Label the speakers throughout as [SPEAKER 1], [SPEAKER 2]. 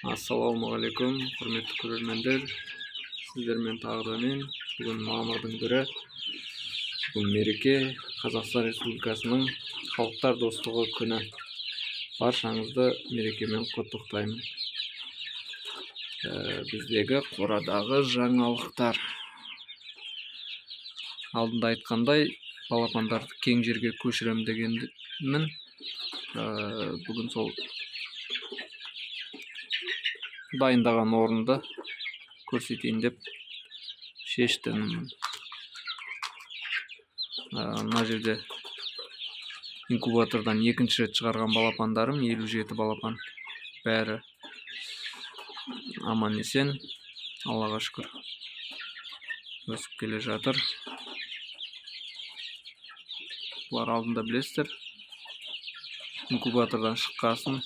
[SPEAKER 1] Ассалаумағалейкум, құрметті көрермендер. Сіздермен тағы да мен. Бүгін мамырдың 1-і. Бүгін мереке, Қазақстан Республикасының Халықтар достығы күні. Баршаңызды мерекемен құттықтаймын. Біздегі қорадағы жаңалықтар. Алдында айтқандай, балапандарды кең жерге көшірем дегенмін. Бүгін сол дайындаған орынды көрсетейін деп шештім. Мына жерде инкубатордан екінші рет шығарған балапандарым, 57 балапан. Бәрі аман есен, Аллаға шүкір, өсіп келе жатыр. Бұлар алдында білесіздер, инкубатордан шыққасын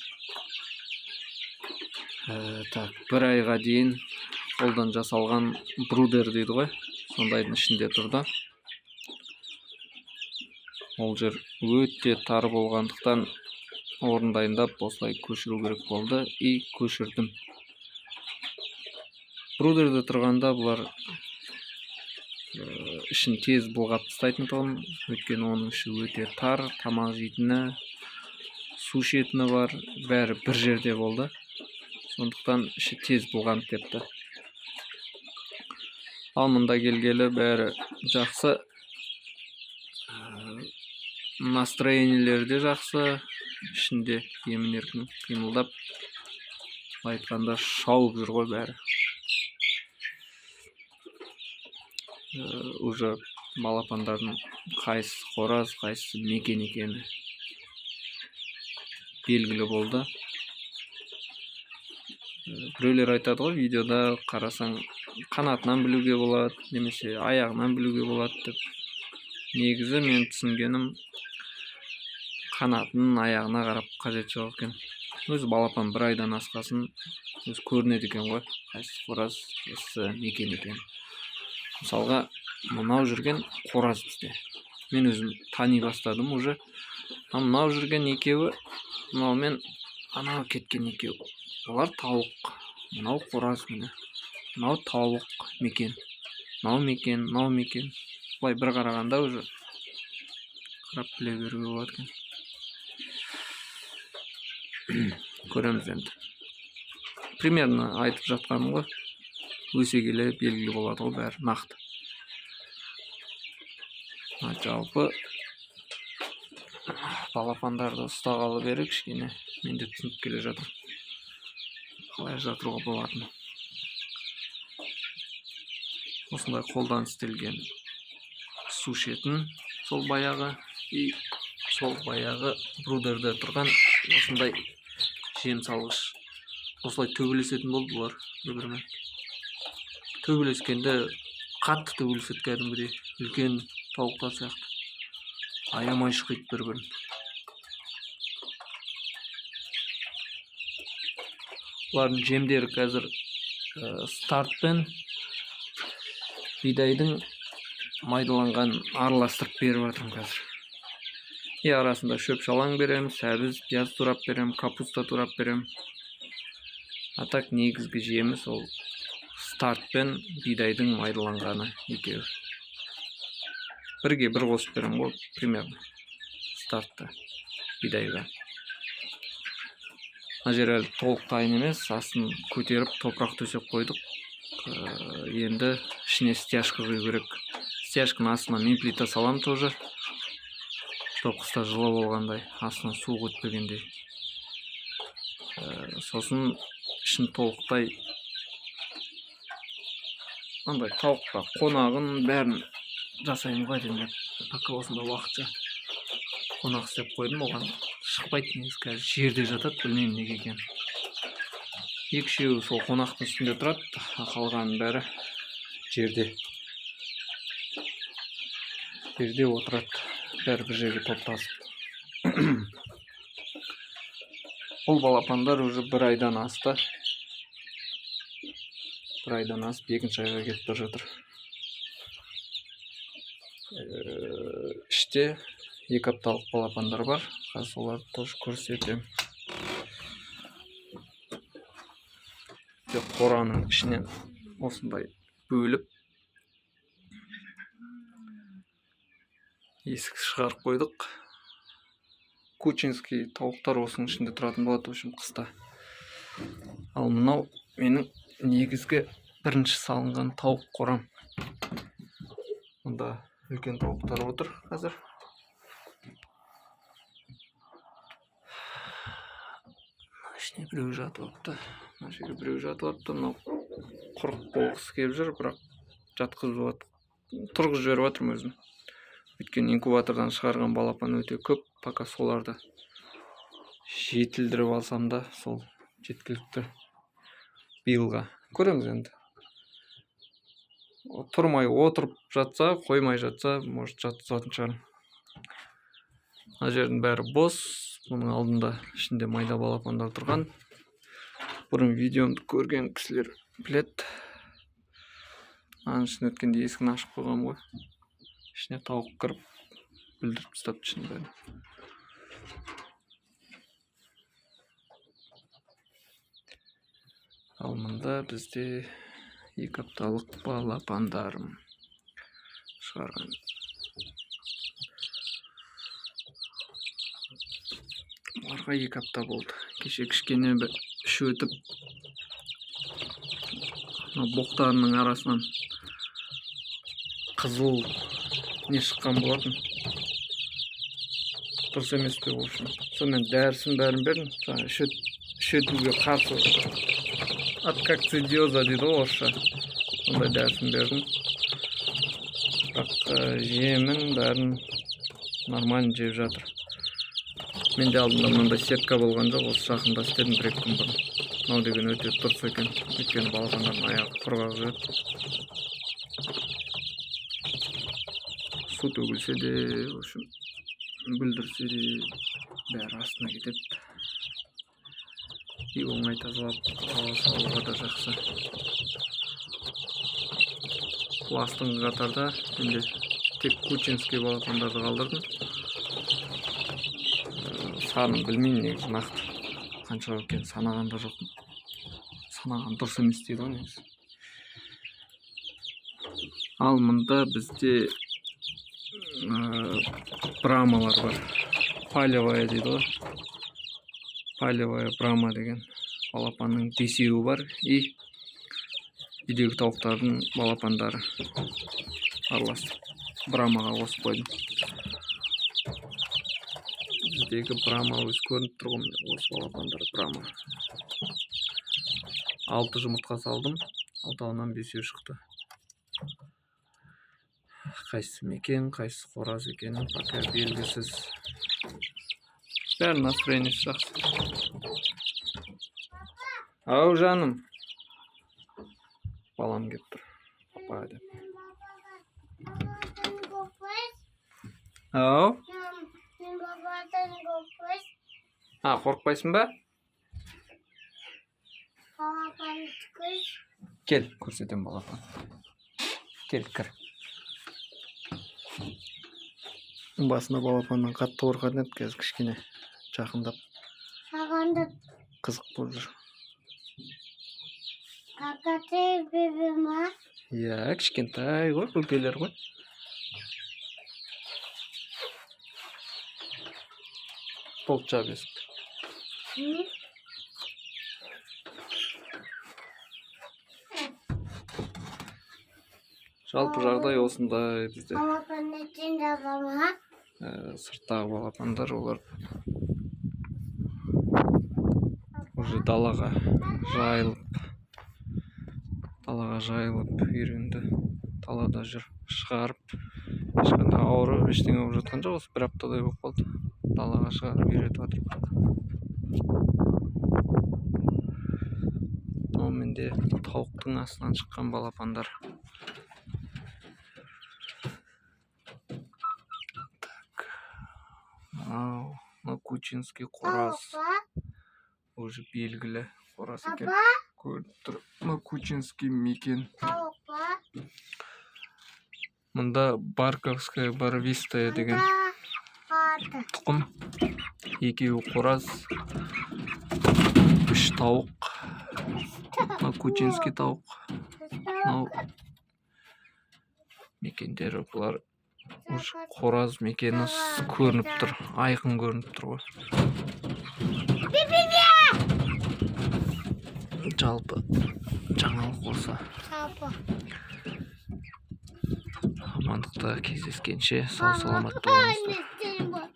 [SPEAKER 1] так, бір айға дейін қолдан жасалған брудер дейді ғой, сондайдың ішінде тұрды. Ол жер өте тар болғандықтан орын дайындап осылай көшіру керек болды и көшірдім. Брудерде тұрғанда бұлар ішін тез былғап тастайтын тұғын, өйткені оның іші өте тар, тамақ жейтіні, су ішетіні бар, бәрі бір жерде болды. Сондықтан іші тез былғанып кетті. Ал мында келгелі бәрі жақсы. Настроениелері де жақсы, ішінде емін-еркін қимылдап, былай айтқанда шауып жүр ғой бәрі. Уже балапандардың қайсысы қораз, қайсысы мекен екені белгілі болды. Біреулер айтады ғой, видеода қарасаң қанатынан білуге болады, немесе аяғынан білуге болады деп. Негізі мен түсінгенім, қанатының аяғына қарап қажет жоқ екен. Өзі балапан бір айдан асқасын өзі көрінеді екен ғой, қайсысы қораз, қайсысы мекен екен. Мысалға, мынау жүрген қораз бізде. Мен өзім тани бастадым уже. Ал мынау жүрген екеуі, мынау мен анау кеткен екеуі. Олар тауық, мынау қораз міне. Мынау тауық мекен, мынау мекен, мынау мекен. Былай бір қарағанда уже қарап біле беруге болады екен. Көреміз енді. Примерно айтып жатқаным ғой. Өсе келе белгілі болады ғой бәрі нақты. Жалпы балапандарды ұстағалы бері кішкене мен де түсініп келе жатырмын қалай ажыратуға болатынын. Осындай қолдан істелген су ішетін сол баяғы и сол баяғы брудерде тұрған осындай жем салғыш. Осылай төбелесетін болды бұлар бір-бірімен. Төбелескенде қатты төбелеседі, кәдімгідей үлкен тауықтар сияқты. Аямай шұқиды бір-бірін. Бұлардың жемдері қазір стартпен бидайдың майдаланған араластырып беріп жатырмын қазір. И арасында шөп шалаң беремін, сәбіз, пияз турап беремін, капуста турап беремін. А так негізгі жемі сол стартпен бидайдың майдаланғаны екеуі. Бірге бір қосып беремін ғой примерно стартты бидайға. Мына жер әлі толық дайын емес, астын көтеріп топырақ төсеп қойдық. Енді ішіне стяжка құю керек. Стяжканың астына мен плита саламын тоже, чтоб қыста жылы болғандай, астынан суық өтпегендей. Сосын ішін толықтай андай тауыққа қонағын бәрін жасаймын ғой әдемілеп. Пока осындай уақытша қонақ істеп қойдым, оған шықпайды негізі, қазір жерде жатады, білмеймін неге екенін. Екі-үшеуі сол қонақтың үстінде тұрады, қалғанының бәрі жерде. Жерде отырады, бәрі бір жерге топтасып. Бұл балапандар уже бір айдан асты. Бір айдан асып, екінші айға кетіп бара жатыр. Іште 2 апталық балапандар бар. Қазір соларды тоже көрсетемін. Бізде қораның ішінен осындай бөліп есік шығарып қойдық. Кучинский тауықтар осының ішінде тұратын болады, в общем, қыста. Ал мынау менің негізгі бірінші салынған тауық қорам. Мұнда үлкен тауықтар отыр қазір. Мына ішіне біреу жатып алыпты. Мына жерге біреу жатып алыпты. Мынау құрық болғысы келіп жүр, бірақ жатқызып тұрғызып жіберіп жатырмын өзім. Өйткені инкубатордан шығарған балапан өте көп, пока соларды жетілдіріп алсам да сол жеткілікті биылға. Көреміз енді. Тұрмай отырып жатса, қоймай жатса, может жатқызатын шығармын. Мына жердің бәрі бос. Бұның алдында ішінде майда балапандар тұрған. Бұрын видеомды көрген кісілер біледі. Аның ішін өткенде есігін ашып қойғанмын ғой. Ішіне тауық кіріп бүлдіріп тастапты ішінің бәрін. Ал мында бізде 2 апталық балапандарым шығарған. Оларға 2 апта болды. Кеше кішкене бір іш өтіп, мына боқтарының арасынан қызыл не шыққан болатын. Дұрыс емес пе, в общем. Сонымен дәрісін бәрін бердім. Жаңа іш өтуге қарсы от кокцидиоза дейді ғой орысша. Сондай дәрісін бердім. Бірақ жемін бәрін нормально жеп жатыр. Менде алдында мынандай сетка болған жоқ, осы жақында істедім 1-2 күн бұрын. Мынау деген өте дұрыс екен, өйткені балапандардың аяғы құрғақ жүреді. Су төгілсе де, в общем, бүлдірсе де бәрі астына кетеді. И оңай тазалап ала салуға да жақсы. Бұл астыңғы қатарда менде тек кучинский балапандарды қалдырдым. Санын білмеймін негізі нақты қанша екенін санаған да жоқпын. Санаған дұрыс емес дейді ғой негізі. Ал мында бізде брамалар бар. Палевая дейді ғой. Палевая брама деген балапанның бесеуі бар. И үйдегі тауықтардың балапандары араластырып брамаға қосып қойдым. Біздегі брама өзі көрініп тұр ғой, міне осы балапандар брама. 6 жұмыртқа салдым, алтауынан бесеу шықты. Қайсысы мекен, қайсысы қораз екені пока белгісіз. Бәрі настроениесі жақсы. Ау жаным. Балам келіп тұр. Папа деп. Ау? А, қорықпайсың ба? Кел, көрсетемін балапан. Кел, кір. Басында балапаннан қатты қорқатын еді, қазір кішкене жақындап қызық болып жүр. Иә, кішкентай ғой, бөпелер ғой. Болды, жап есікті. Жалпы жағдай осындай бізде. Сырттағы балапандар, олар уже далаға жайылып үйренді. Далада жүр, шығарып, ешқандай ауырып, ештеңе болып жатқан жоқ. Осы бір аптадай болып қалды. Далаға шығарып үйретіп жатыр. Мынау менде тауықтың астынан шыққан балапандар. Так. Мынау кучинский қораз. Уже белгілі қораз екен. Көрініп тұр. Мынау кучинский мекен. Мында барковская барвистая деген тұқым. Екеуі қораз, 3 тауық. Мынау кучинский тауық, мынау мекендері. Бұлар уже қораз мекені көрініп тұр, айқын көрініп тұр ғой. Жалпы жаңалық осы.
[SPEAKER 2] Папа.
[SPEAKER 1] Амандықта кездескенше, сау саламатта болыңыздар.